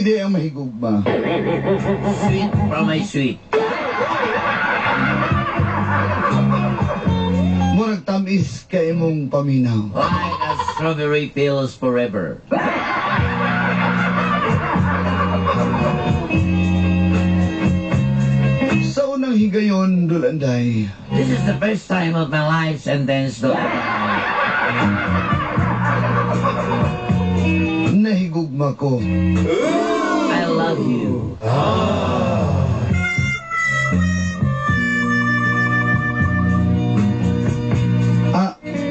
Hindi ang mahigugma. Sweet from my sweet. Murag tamis ka imong paminaw. Like a strawberry pills forever. Sa unang higayon, Dulanday, This is the first time of my life sentenced to nahigugma ko. I love you.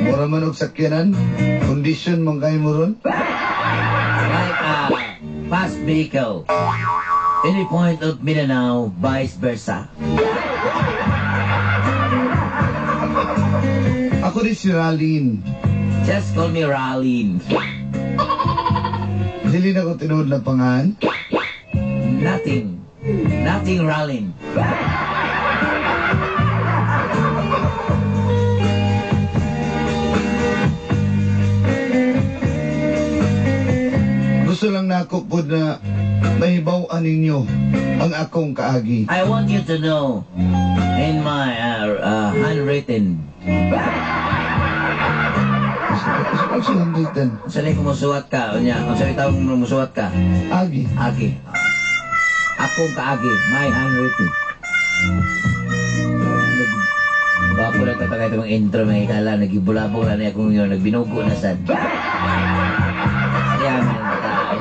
Mura man og sakyanan, kondisyon mong kayo mo ron. Like a fast vehicle. Any point of Mindanao, vice versa. Ako rin si Ralin. Just call me Ralin. Dili na ko tinuod na pangalan. Nothing. Nothing, Ralin. Gusto lang na ako po na mahibaw-an ninyo ang akong kaagi. I want you to know in my handwritten. Ang silanditan. Sali ko musuwat ka, unya. Ang sabi tawag mo musuwat ka. Agi. Agi. Akong kaagi, my handwritten. Bapo lang tatagay itong intro, may ikala, nagibulabong na niya kung yun, nagbinugo na sad. Kaya man tayo.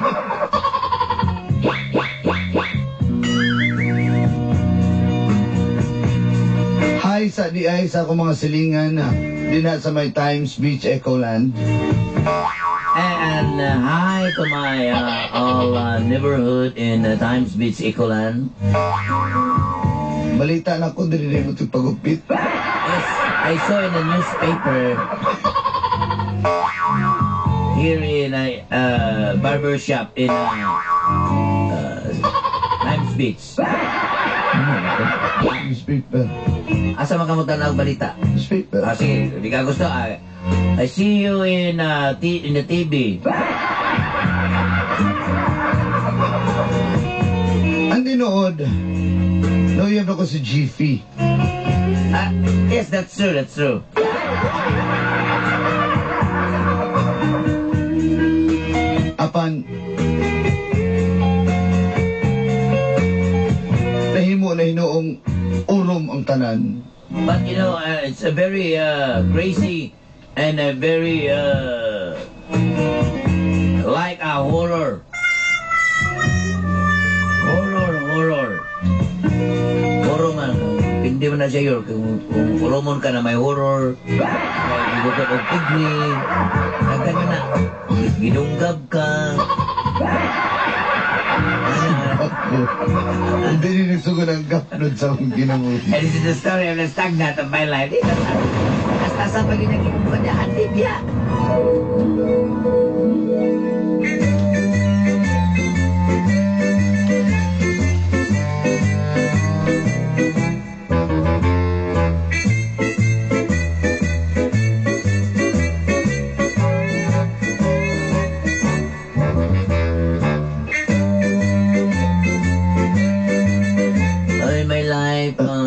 Hi sa di ay sa akong mga silingan dinha sa may Times Beach Ecoland. And hi to my all neighborhood in Times Beach, Ecoland. Balita na ko diri mo ito pagupit. Yes, I saw in the newspaper here in a barber shop in Times Beach. Newspaper. Asa makamutan ang balita? Newspaper. Sige, di ka gusto. I see you in the TV. Ang dinood, nauyab ako si Jiffy. Yes, that's true, that's true. Apan, nahimo na hinoong urom ang tanan. But you know, it's a very crazy and a very like a horror. Horror man. Hindi mo na siya yun. Kung horomon ka na may horror, may bigukot o tigni, nagkano na, ginunggab ka. Hindi rin nagsugod ang gapnod sa akong ginamuti. And this is the story of the stagnant of my life. Hasta sa pag-inagin ko niya, hindi niya.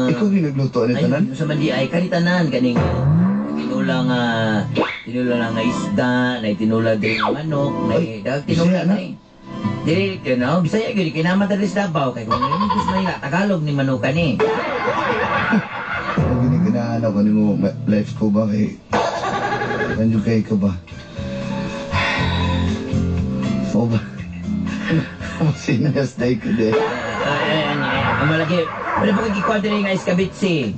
Ikaw yung nagluto ni tanan? Ay, sa mandi ay kanitanan kaning tinulang nga isda, na tinulang din manok, na dag tinulang na. Dili no, Bisaya gyud kinamata sa Davao kay kung ni gusto na Tagalog ni manukan ni. Ang giniganahan ako ni mo life ko ba kay kanyo kay ko ba? O ba? Sinas day ko de. Ang malaki. Wala pa kagikwadra nga iskabitsi.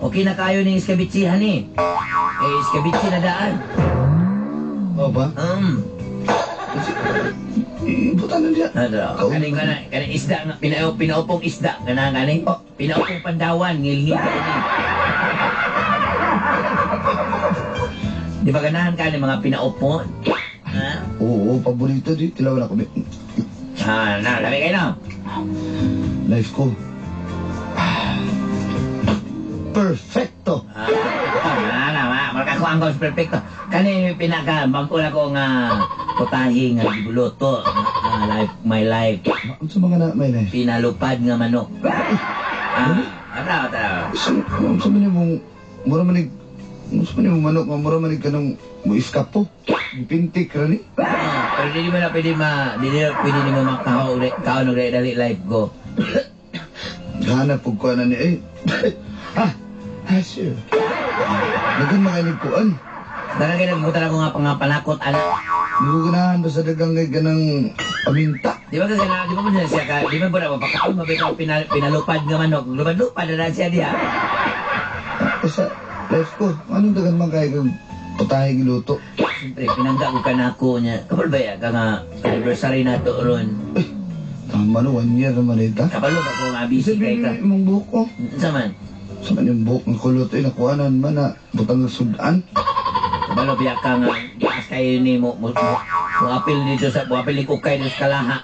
Okay na kayo ng iskabitsihan eh. Iskabitsi na daan. O ba? Ibutan na diyan. Kaning isda nga, pinaupong isda. Kaning, pinaupong pandawan, ngilhil ka ini. Di ba ganahan ka ng mga pinaupon? Ha? Oo, paborito di. Tilaw na ko. Labi kayo na. Life ko. Perfecto. Makakuha ko perfecto. Kani pinaka bangko na ko nga putahe nga gibuluto. my life. Ano sa mga na may life? Pinalupad nga manok. Tara. Ano sa mga mong, mura manig, ano sa mga mong manok, mura manig ka nung mo iskapo? Ipintik ka ni? Pero di mo na pwede mo makaon ng dali life ko. Hanap po ko na ni, sure. Dagan mga inikuan. Dagan kayo nagbutan ako nga panakot, anak. Hindi ko ganahan ba sa dagang ngay ka ng paminta? Di ba mo na siya ka, di ba po na mapakaon, mabay ka pinalupad nga manok. Lupad na siya diya. Sa life ko, anong dagan man kaya kang putahe giluto? Siyempre, pinangga ko ka na ako niya. Kapal ba ya, ka nga anniversary na to ron. Tama no, 1 year naman ita. Kapalo ba ko nga busy kay ka? Sabi mong buhok ko. Saman? Sa kanyang buhok ng kulot ay nakuhanan man na butang ng sudan. Kapalo ba ka nga, gas kayo ni mo apil dito sa, apil ni Kukay dito sa Kalaha.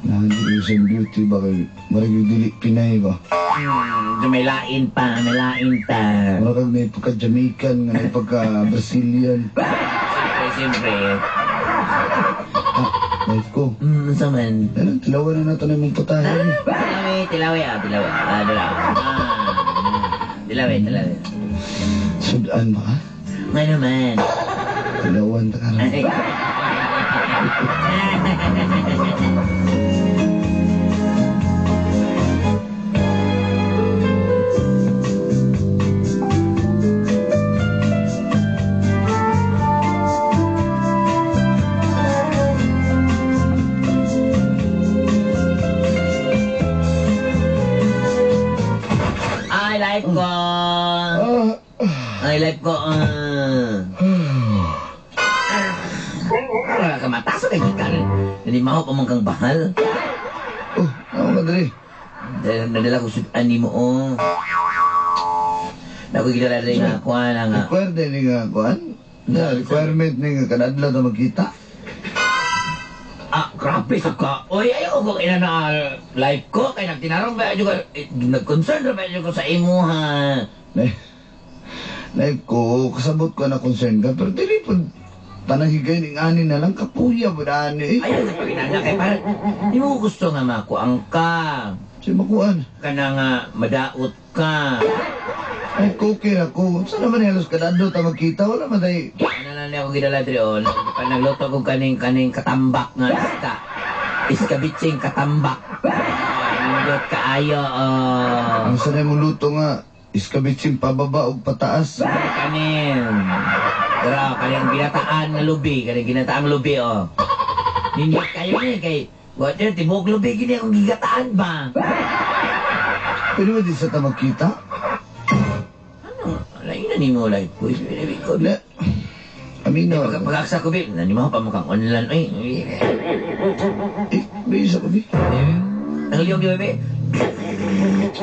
Hindi ko sa beauty ba kayo? Marag yung dili Pinay ba? May lain pa. Marag may pagka-Jamaican, nga may pagka-Brazilian. Siyempre. Life ko. Saman? Ano, tilawan na natin yung mong putahe. Tilawi. Tilawi. Sudan ba ka? Nga naman. Tilawan ta ka rin. I like ko. Wala ka mataso kay Gikan. Nalimaw pa mong kang bahal. Ako ka dali. Nadala ko sudan ni mo, Naku gila rin nga ako nga. Required din nga kuhan? Requirement ni nga kanadla na magkita? Grabe sa ka. Oy, ayaw ko ina na life ko. Kaya nagtinarong ba yun ko. Nag-concern ba yun ko sa imo, ha? Life ko, kasabot ko na concern ka, pero dili po tanang higay ng ani na lang, kapuya ba na ani eh? Ayaw na pagkinaga kay parang di mo gusto nga makuang ka. Siya makuhan. Kana nga madaot ka. Ay, okay na ko. Saan naman halos kadado ta magkita? Wala man tayo. Ano na niya akong gidaladri o. Nagluto ko kaning katambak nga iska. Iska bitsing katambak. Nindot kaayo Ang sanay mong luto nga, iskabitsing pababa o pataas. Kanin. Pero kaning ginataan na lubi. Kaning ginataang lubi Nindot kayo niya kay water tibok lubi gini akong gigataan ba? Pwede mo din sa ta magkita? Lain na ni mo life ko. Wala. Amino. Pag-aksa ko, babe. Nanimaw pa mo kang online. Bisa ko, Bi. Nangaliyong di, babe?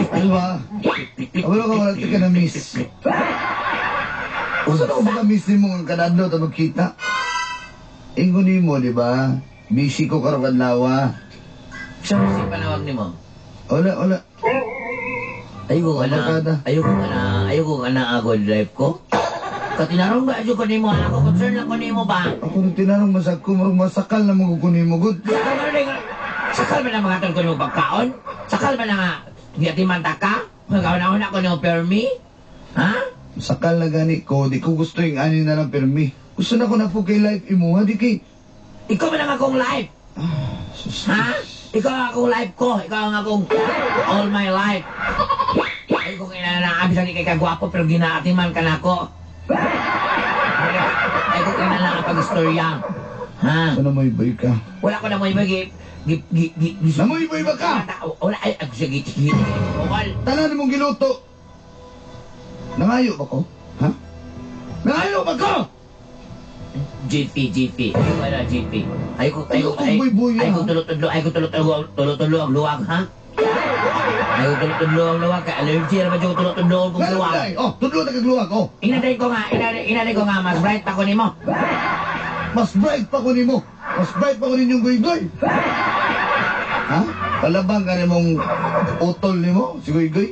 Ano ba? Wala ka wala ka na miss. Kung saan ako baka miss ni mo ang kanadlo ta magkita? Ingo ni mo, di ba? Busy ko karoon lawa. Saan si panawag ni mo? Wala. Ayaw ko na agod life ko. Katinarong ba ko ni mo? Ako concern lang ko ni mo ba? Ako nung tinanong masag ko, marang masakal na magukunin mo, good. Sakal ba na mga tol ko ng pagkaon? Sakal ba na nga gatiman ka? Magkaon ako ng permi? Ha? Sakal na gani ko, di ko gusto yung ani na lang permi. Gusto na ko na po kay life imuha, di kay... Ikaw ba lang akong life? Ha? Ikaw ang akong life ko. Ikaw ang akong all my life. Ay kung inanaabi sa di kay kagwapo pero ginaatiman ka na ako. Ay kung inanaabi pag-istorya. Ha? Sana mo ibay ka. Wala ko na mo ibay. Namoy ibay ba ka? Wala ay ako sige. Tanan mong giluto. Nangayo ba ko? Ha? Nangayo ba ko? GP. Wala GP. Ay ko tulo ang luwag, ha? Ay ko tulo ang luwag ka. Allergy na ba yung tulo ang luwag? Tulo na kagluwag, Inaday ko nga, mas bright pa ko ni mo. Mas bright pa ko ni mo. Mas bright pa ko ninyong goy-goy. Ha? Palabang ka mong utol ni mo, si goy-goy.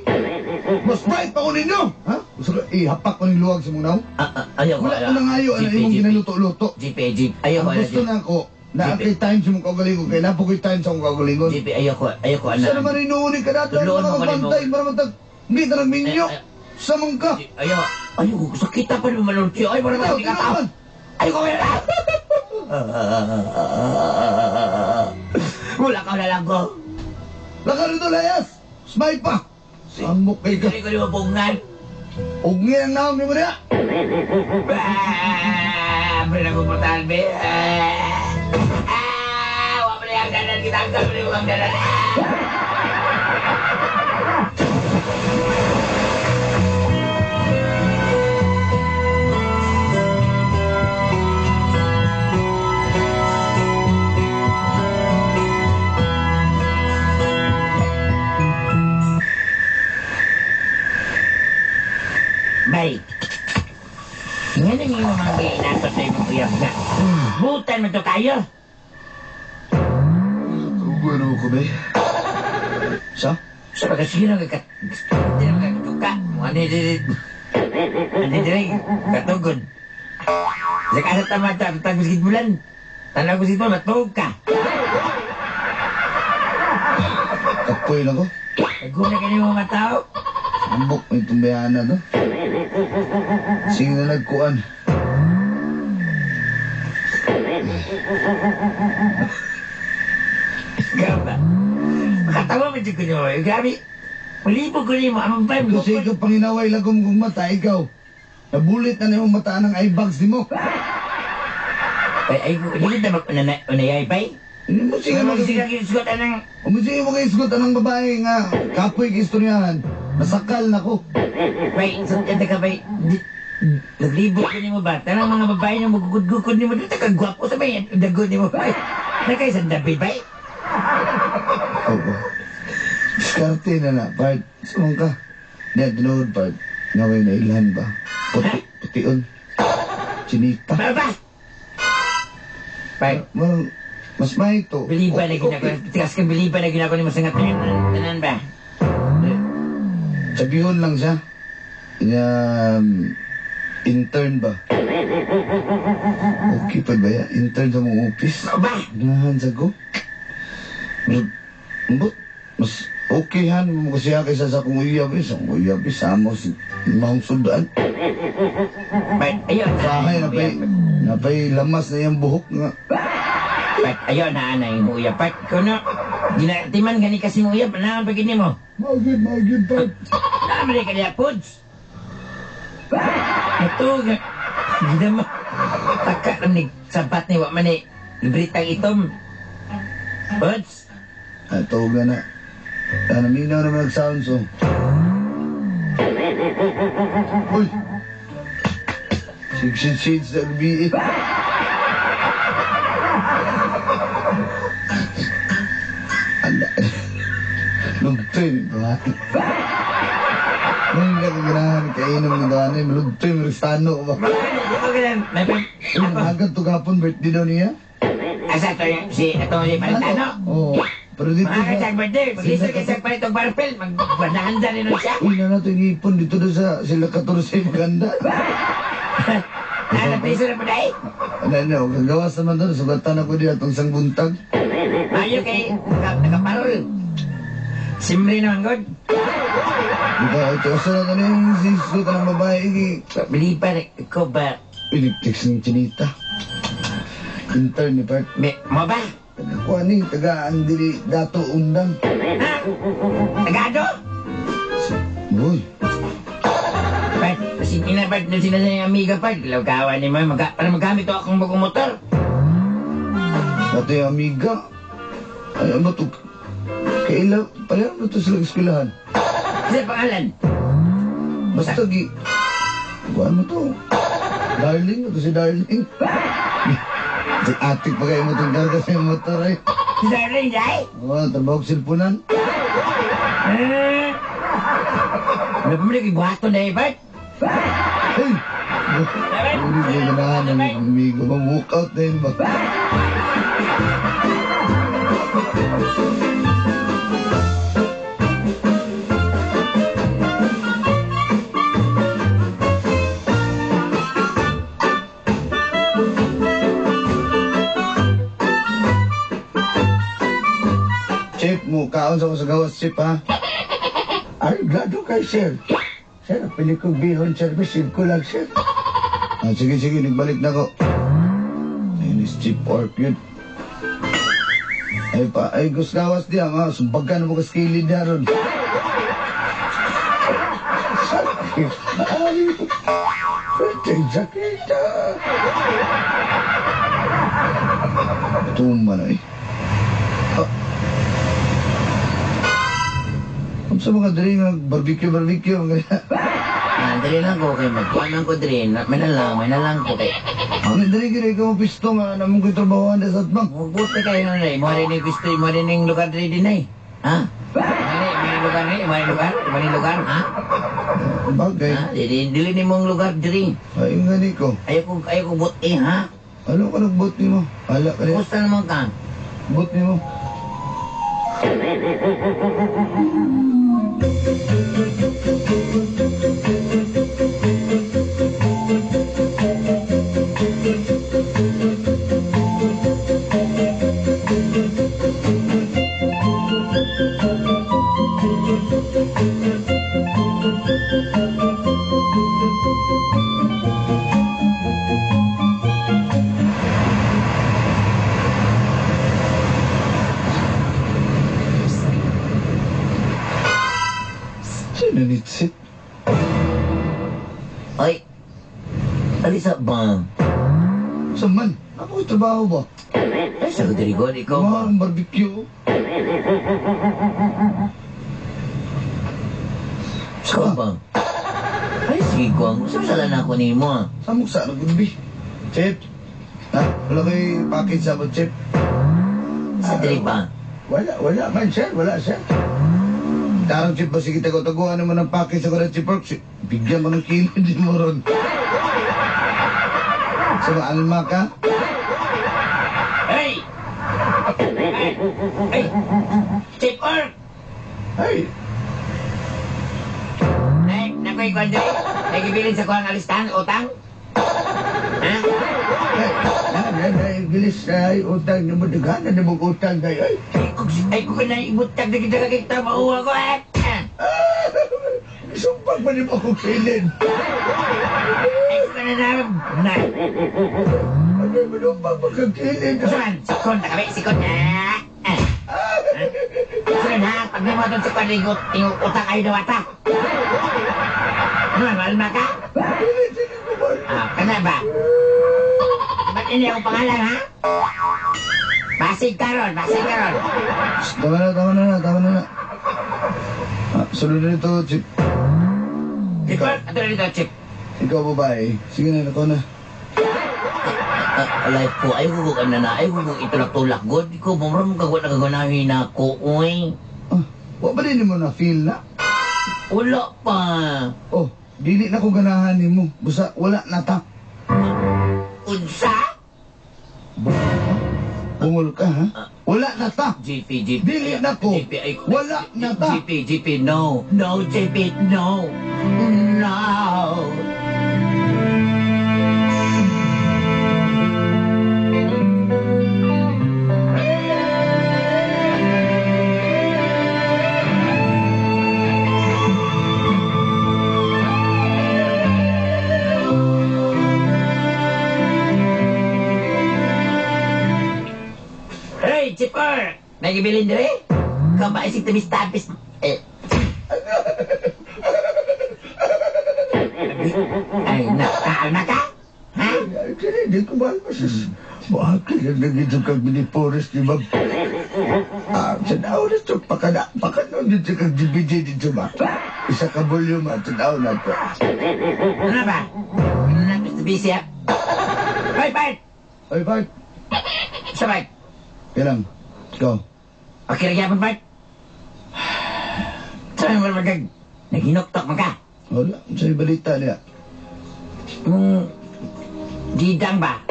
Mas bright pa ko ninyo. Ha? Gusto ko, ihapak ko ni luwag sa mong naw. Ayaw ko. Wala ko nang ayo, ano yung ginaluto-luto. GP. Ayaw ko. Gusto na ako, Na kay time sa mong kaugalingon. Kaya napo kay time sa mong kaugalingon. Jepe, ayoko, anak. Sa naman inuunin ka nato. Tuluan Ano mo ka ka rin mo. bantay para matag... Hindi ka nagminyo. Sa mong ka. Ayoko, sakita pa naman malulti. Ay, para Ikaw, matag ka tao. tinaman. Ayoko, wala na. Wala ka, wala lang ko. Laka rito, layas. Smile pa. Samok kay ka. Hindi ko naman pungan. Ugni ang naong ni mo niya. Beri na kumputan, be. Wala pa yang dadan kita angkat, beri uang dadan. Baik. Nga nang yung mga inatot na yung uyab na. Butan mo to kayo. Tugon ako, be. Sa? Sa pagkasira ka hindi naman katuka. Ano din katugod. Sa kasat tamata, tagos bulan. Tanaw ko sito, matug ka. Kapoy na ko. Naguna ka niyo mga tao. Ambok may tumbayana to. Sige na nagkuan. Gaba. Makatawa mo dyan ko niyo. Gabi. Malibog ko niyo mo. Amang pa. Kasi ikaw panginaway lagom kong mata, ikaw. Nabulit na yung mata ng eye bags ni mo. Ay, hindi na mag-unayay pa eh. Hindi mo sige Sige, mo. sige, sugot anang... Sige mo kayo isgot anang babae nga. Kapoy kistoryahan. Nasakal na ko. Bay, sutyan ka bay. Naglibot ko ni mo ba? Tanang mga babae na magugud-gukod ni mo. Dito ka gwapo sa bay. Dagod ni mo bay. Nakaisang dabi bay. Oo. Diskarte na na, part. Sumang ka. Hindi, tinood, part. Ngaway na ilan ba? Pution. Chinita. Baba! Bay, Mas may ito. biliba na ginagawa. Tikas ka biliba na ginagawa ni mo sa nga tanan ba? Sabihon lang siya. Intern ba? Okay pa ba ya? Intern sa mong office? Ba? Ganahan sa ko. Mas okay han mo kasi kaysa sa kong uyabis. Ang uyabis, samo si mahong sudaan. Bay, ayun. Bahay, napay lamas na yung buhok nga. Bay, ayun na anay mo uya. Bay, kuno. Timan gani kasi mo uya. Panangan pa gini mo. Magid, part. Naman ka niya, Puds. Ito, hindi mo. Taka lang ni sabat ni Wak Mani. Libritang itom. Puds. Tawag na. Naminaw naman nag-sound so. Uy! Shades na gabi. Anda. Lugtoy. Nung nakaganahan, kainom ni Dani, malugtoy, maristano ba? Agad to kapon, birthday daw niya? Asa to yung si Palitano? Oo. Pero dito Mga sa... kasag birthday, mag-isip ka sa Palitong Barpel, magbanahan rin nun siya. Uy, na nato yung ipon dito doon sa sila 14 maganda. Ano, piso na po na eh? Ano, gagawas naman doon, sugatan ako diya itong isang buntag. Mayo kay nakaparol. Simri naman, God. Ikaw, ito, asa na ito yung sisutan ng babae. Bili pa rin, ikaw ba? Piniptiks ng chinita. Intern ni Part. Mo ba? Taga-kuha ni, taga-ang dili dato undang. Ha? Tagado? Uy, Pat, sinabad na sila sa amiga, Pat. Lawgawan ni mo, para magamit ako akong bagong motor. dato yung amiga. Ay, ano ito? Kailan, pala ano ito silang eskwelahan? Kasi pangalan? Basta kuhaan mo to. Darling, ito si Darling. Si atik pa kayo mo itong karga sa yung motor eh. Si Darling, Jai? Oo, trabaho silpunan. Ano pa mo nag-ibuhato na eh, Pat? Hey! Uli ko ganahan ng amigo. Mag-walk out na yun ba? mo kaon sa ko sa gawas chip ha. Ay, gado kay sir. Sir, pili kong bihon service, ko lang sir. Ah, sige, nagbalik na ko. Ayun is chip pork yun. Ay, gawas diya nga. Sumbagan mo kaskilid na ron. Sakit na ay. Pwedeng sakita. Tumba na eh. Ang sa mga dali nga, barbecue, mga ganyan. Dali lang ko kayo magkuhanan ko dali. May na lang ko kayo. Ang dali ka rin ikaw pisto nga, namang ko'y trabahoan na sa atbang. Magbuti kayo na rin. Mga rin yung gusto, mga rin yung lugar dali din eh. Ha? Mga lugar, ha? Bagay. Ha? Dili ni mong lugar dali. Ay, yung gani ko. Ayaw ko buti, ha? Ano ka nagbot ni mo? Hala ka rin. Kumusta naman ka? Bot ni mo. Sinanitsit. Ay, alisa ba? Saman, ako yung trabaho ba? Ay, sa Rodrigo, ikaw ba? Mga barbecue. Ikaw ba? Ay, sige ko. Gusto sala na ako ni mo. Samok sa nagulbi. Chip. Ha? Wala kayo package sa mo, Chip. Sa dali pa. Wala man sir, wala sir. Tarang, Chip, ba sige tago-taguan naman ng package sa kulat, Chip Pork. Bigyan mo ng kilo din mo ron. Sa mga alma ka? Hey! Hey! Chip Ork! Ay, Ay, nakoy ko dali. Nagibilin sa kuhang alistahan, utang? Ha? bilis na ay utang na madagana na mong utang na ay. Ay, kung na ibutag na kita kakita, mauwa ko eh. Sumpag pa rin ako kilin. Ay, kung na namin. Na. Ano mo nung pagkakilin? Kusuan, sikon na kami, sikon na. Kusuan ha, pag may mga doon sa panigot, yung utang kayo na wata. Ano, malma ka? Kana ba? Ba't hindi akong pangalan, ha? Basig ka ron. Tama na. Sunod na ito, Chip. Chip, ato na dito, Chip. Ikaw, babae. Sige na, ikaw na. Alive ko, ayaw ko ayaw ko itulak-tulak, God. Ikaw, bumram kaganahin ako, uy. Wa ba din mo na feel na? Wala pa. Oh, dili na ko ganahan ni mo. Busa, wala na ta. Unsa? Bungol ka, ha? Wala na ta. GP. Dili na ko. Wala na ta. GP, no. No, GP, no. No. Hey, Chipper! Nagibilin dire? Kau ba isip tabis-tabis? Ay, nakaalma ka? Ha? Hindi ko ba masas... Bakit ang nagiging kag mini-forest ni Ma'am? Sa daw na ito, pakano dito kag GBJ dito ba? Isa ka volume at sa daw na ito. Ano ba? Ano na, Mr. Busy, ha? Hoy, Bart! Ay, Bart. Sa Bart? Kailang. Ikaw. Okay, nagyapon, Bart? Saan mo magag? Naghinoktok mo ka? Wala. Sa'yo balita niya. Didang ba?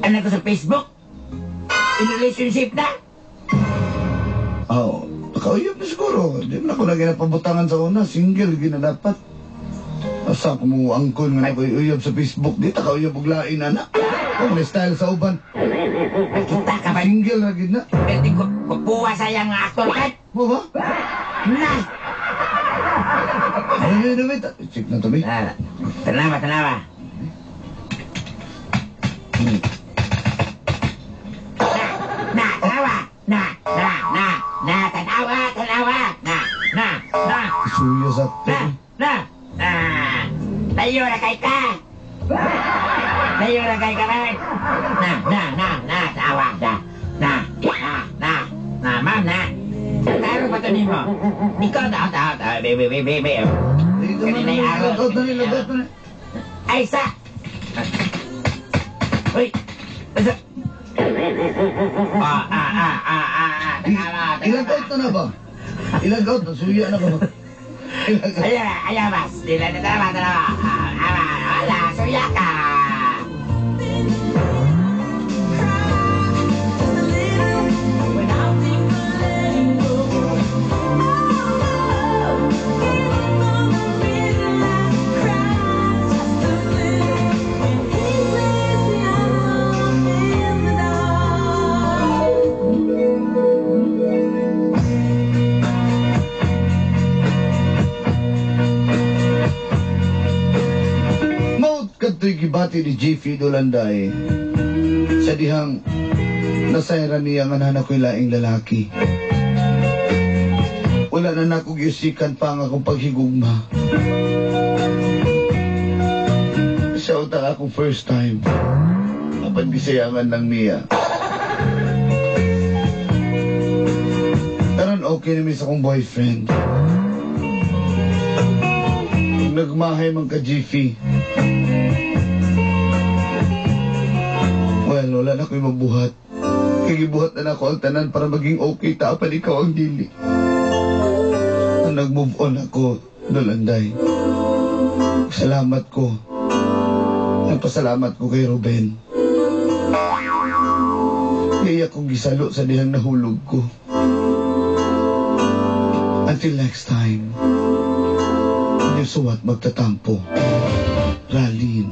Ano ko sa Facebook? In relationship na? Oo. Nakauyap na siguro. Di na ako na ginapabutangan sa una. Single, ginadapat. Asa ko mo angkol nga na ko uyab sa Facebook. Di ta kauyab og lain, anak. Kung may style sa uban. Kita ka ba? Single na gid na. Pwede ko kupuha sayang nga aktor ka. Mo ba? Na! Ano. Check na to, be. Tanawa. Suya sa to. Tayo na kay ka. Tawa. Ma'am, Taro pa to mo. Ikaw, baby. Lagot na. Ay, sa! Uy! Basta! Ilang out na ba? Ilang out na, suya na ba? Ayabas! Dalawa. Wala, suya ka! Kadto'y gibati ni J.F. Dolanday sa dihang nasayran niya nga nanak ko'y laing lalaki. Wala na nakong yusikan pa nga akong paghigugma. Siya utang akong first time napagbisayangan ng niya. Karon okay namin sa akong boyfriend. Nagmahay man ka J.F. Well, wala na ko'y mabuhat. Kagibuhat na ako ang tanan para maging okay, taapan ikaw ang dili. Nag-move on ako, Dolanday. Salamat ko. Nagpasalamat ko kay Ruben. Kaya akong gisalo sa dihang nahulog ko. Until next time, hindi suwat magtatampo. Ralin.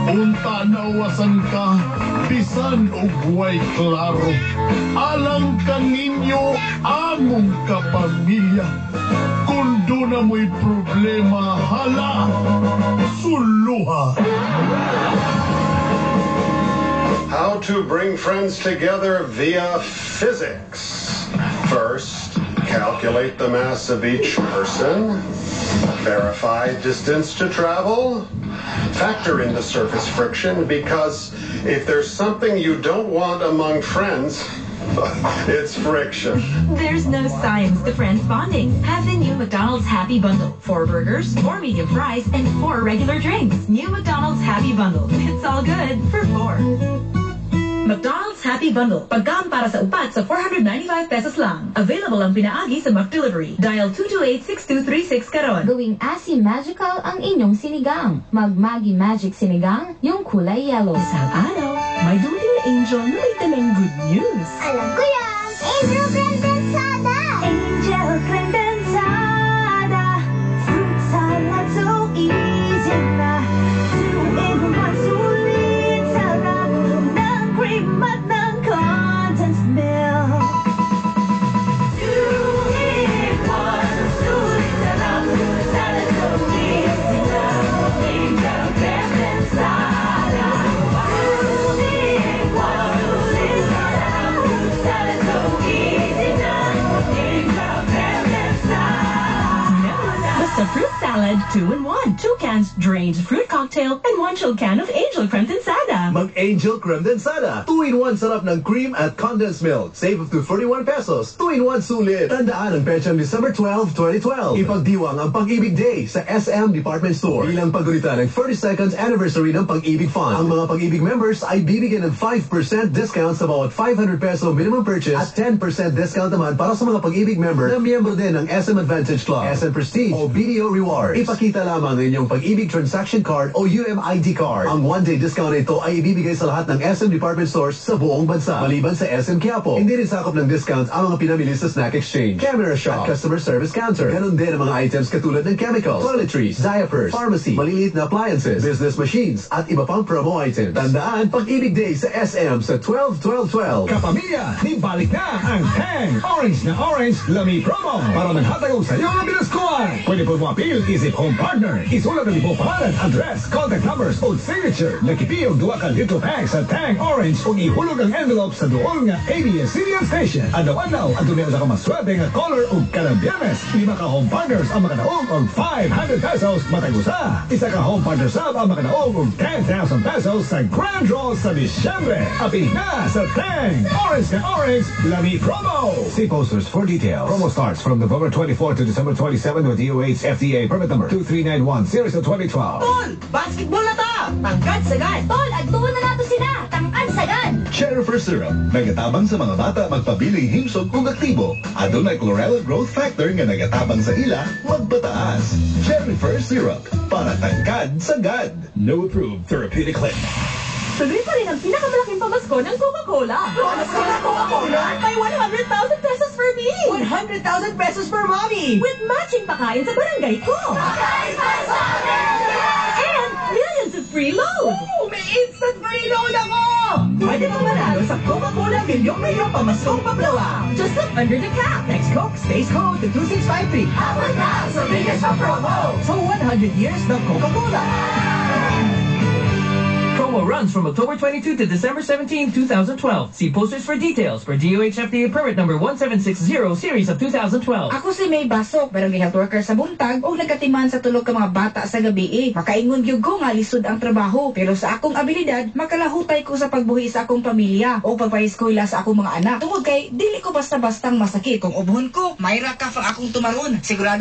Unta nawasan ka, bisan o buhay klaro. Alang kaninyo, among kapamilya. Kung doon na mo'y problema, hala, suluha. How to bring friends together via physics. First, calculate the mass of each person. Verify distance to travel. Factor in the surface friction, because if there's something you don't want among friends, it's friction. There's no science to friends bonding. Have the new McDonald's Happy Bundle. 4 burgers, 4 medium fries, and 4 regular drinks. New McDonald's Happy Bundle. It's all good for 4. McDonald's Happy Bundle. Pagkain para sa upat sa 495 pesos lang. Available ang pinaagi sa McDelivery. Dial 228-6236 karon. Gawing Asi Magical ang inyong sinigang. Magmagi Magic Sinigang, yung kulay yellow. Isang araw, may dumating na angel na may dalang good news. Alam ko yan! Angel Condensada! Angel Condensada. Fruit salad so easy na. 2-in-1 sulit sarap ng cream at ng condensed milk. 2-in-1 sulit sarap. Salad so easy na. Angel Condensada. 2-in-1 sulit sarap. Salad so easy It's a fruit salad 2-in-1. 2 cans drained fruit cocktail and 1 chilled can of Angel Creme Densada. Mag-Angel Creme Densada. 2-in-1 sarap ng cream at condensed milk. Save up to 41 pesos. 2-in-1 sulit. Tandaan ang petsang December 12, 2012. Ipagdiwang ang Pag-ibig Day sa SM Department Store. Bilang pagulita ng 32nd anniversary ng Pag-ibig Fund. Ang mga Pag-ibig members ay bibigyan ng 5% discount sa bawat 500 peso minimum purchase at 10% discount naman para sa mga Pag-ibig member na miyembro din ng SM Advantage Club, SM Prestige o BDO Rewards. Ipakita lamang ang inyong Pag-ibig Transaction Card o UMID card. Ang one-day discount na ito ay ibibigay sa lahat ng SM Department Stores sa buong bansa. Maliban sa SM Quiapo, hindi rin sakop ng discounts ang mga pinamili sa Snack Exchange, Camera Shop, at Customer Service Counter. Ganon din ang mga items katulad ng chemicals, toiletries, diapers, pharmacy, maliliit na appliances, business machines, at iba pang promo items. Tandaan, Pag-ibig Day sa SM sa 12-12-12. Kapamilya, ibalik na ang Tang Orange na Orange Lami Promo para maghatagong sa iyo ng binaskuhan. Pwede po mo-appeal, isip home partner. Isulat ang ibong pangalan, address, contact numbers o signature. Nagkipiyog 2 ka little packs sa Tang Orange kung ihulog ang envelope sa dool nga ABS-CBN station. Adlaw-adlaw, ang dumiyaw sa kamaswerte nga color o kanang biyernes. 5 ka home partners ang makadaog og 500 pesos matagusa. 1 ka home partner sub ang makadaog og 10,000 pesos sa grand draw sa Disyembre. Apil na sa Tang Orange na Orange Lami Promo. See posters for details. Promo starts from November 24 to December 27 with DOH FDA permit number 2391 series of 2012. Tol, basketball na ta! Tangkad sagad! Tol, agtuon na nato sila. Tangkad sagad. Cherryfer Syrup. Nagatabang sa mga bata magpabiling himsog ug aktibo. Adunay chlorella growth factor nga nagatabang sa ila magpataas. Cherryfer Syrup. Para tangkad sagad. No approved therapeutic claim. Tuloy pa rin ang pinakamalaking pamasko ng Coca-Cola. Pamasko ng Coca-Cola? May 100,000 pesos for me! 100,000 pesos for mommy! With matching pakain sa barangay ko! Pakain para sa amin! And millions of free loads! Oh, may instant free load ako! Pwede mo manalo sa Coca-Cola milyong-milyong pamaskong pablawa. Just look under the cap. Text Coke, space code to 2653. Abot na sa biggest pa promo. So 100 years ng Coca-Cola. Promo runs from October 22 to December 17, 2012. See posters for details for DOH FDA permit number 1760 series of 2012. Ako si May Basok, pero health worker sa buntag o nagkatiman sa tulog ka mga bata sa gabi. Makaingon gyud ko nga lisod ang trabaho, pero sa akong abilidad, makalahutay ko sa pagbuhi sa akong pamilya o pagpaeskwela sa akong mga anak. Tungod kay dili ko basta-bastang masakit. Kung ubuhon ko, mayra ka pang akong tumaron. Sigurado